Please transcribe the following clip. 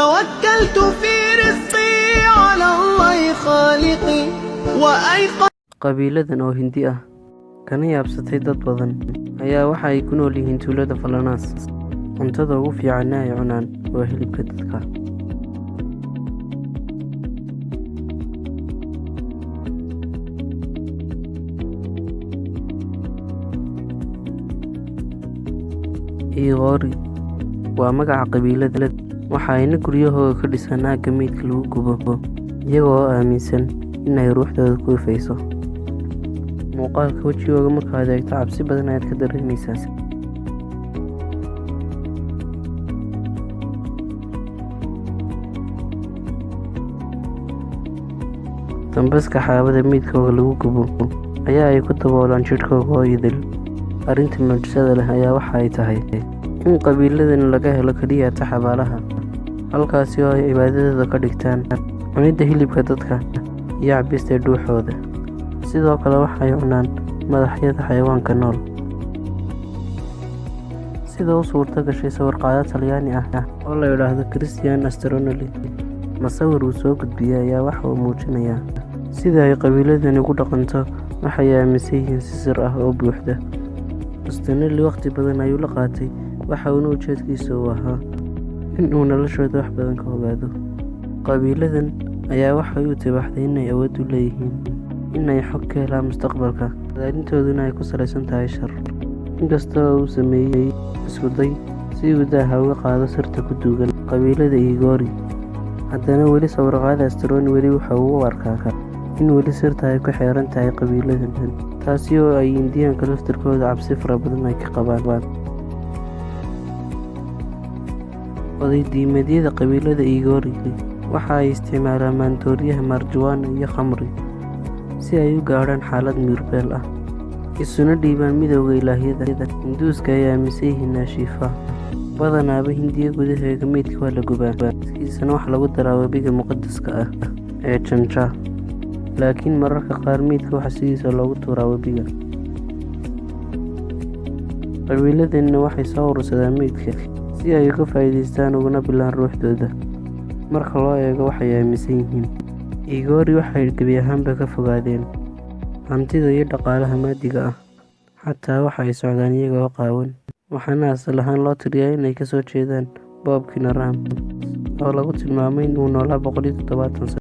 توكلت في رزقي على الله خالقي وأيقنت Qabiiladan oo Hindi ah, kana yaabsatay dad badan, ayaa waxa ay ku nool yihiin tuulada Falanaas. Cuntada ugu fiicanna ay cunaan waa hilibka dadka. Igoori waa magaca qabiilada, waxa ayna guryahooda ka dhisaan aagga meydka lagu gubo, iyaga oo aaminsan in ay ruuxdooda ku ifayso. Muuqaalka wejigooda markaad eegto, cabsi badan ayaad ka dareemaysaa. Dambaska xaabada meydkooda lagu gubo ayaa ay ku daboolaan jidhkooda oo idil. Arrinta mucjisada leh ayaa waxa ay tahay in qabiiladan laga helo kaliya xabaalaha, halkaasi oo ay cibaadadooda ka dhigtaan cunidda hilibka dadka iyo cabista dhuuxooda. Sidoo kale waxa ay cunaan madaxyada xayawaanka nool. Sida u suurto gashay sawir-qaade Talyaani ah oo la yidhaahdo Christian Astronelli, masawir uu soo gudbiyay ayaa waxa uu muujinayaa sida ay qabiiladani ugu dhaqanto waxay aaminsan yihiin si sir ah oo buuxda. Astronelli waqti badan ayuu la qaatay, waxa uuna ujeedkiisa uu ahaa in uu noloshooda wax badan ka ogaado. Qabiiladan ayaa waxay u tibaaxday in ay awood u leeyihiin in ay xog ka helaan mustaqbalka, saadaalintooduna ay ku salaysan tahay shar. Inkasta oo uu sameeyay isku day si uu daaha uga qaado sirta ku duugan qabiilada Igoori, haddana weli sawir-qaade Astroni weli waxa uu u arkaa in weli sirta ay ku xeeran tahay qabiiladan, taasi oo ay Indiyaanka laftirkooda cabsi fara badan ay ka qabaan. Oday diimeedyada qabiilada Igoori waxa ay isticmaalaan maandooriyaha marijuana iyo khamri si ay u gaadhaan xaalad miyir-beel ah, isuna dhiibaan midowga ilaahyada Hinduuska ay aaminsan yihiin Shiva. Badanaaba Hindiya gudaheeda meydka waa la gubaa, kiisana waxaa lagu daraa webiga muqaddaska ah ee Ganga. Laakiin mararka qaar meydka waxaa sidiisa loogu tuuraa webiga. Qabiiladanina waxay soo urursadaan meydka si ay uga faa'iidaystaan uguna bilaan ruuxdooda. Marka loo eego waxay aaminsan yihiin, Igoori waxay gebi ahaanba ka fogaadeen hantida iyo dhaqaalaha maaddiga ah, xataa waxa ay socdaan iyaga oo qaawan. Waxaana asal ahaan loo tiriyaa in ay ka soo jeedaan Bob Kinaram, oo lagu tilmaamay in uu noolaa 170 sano.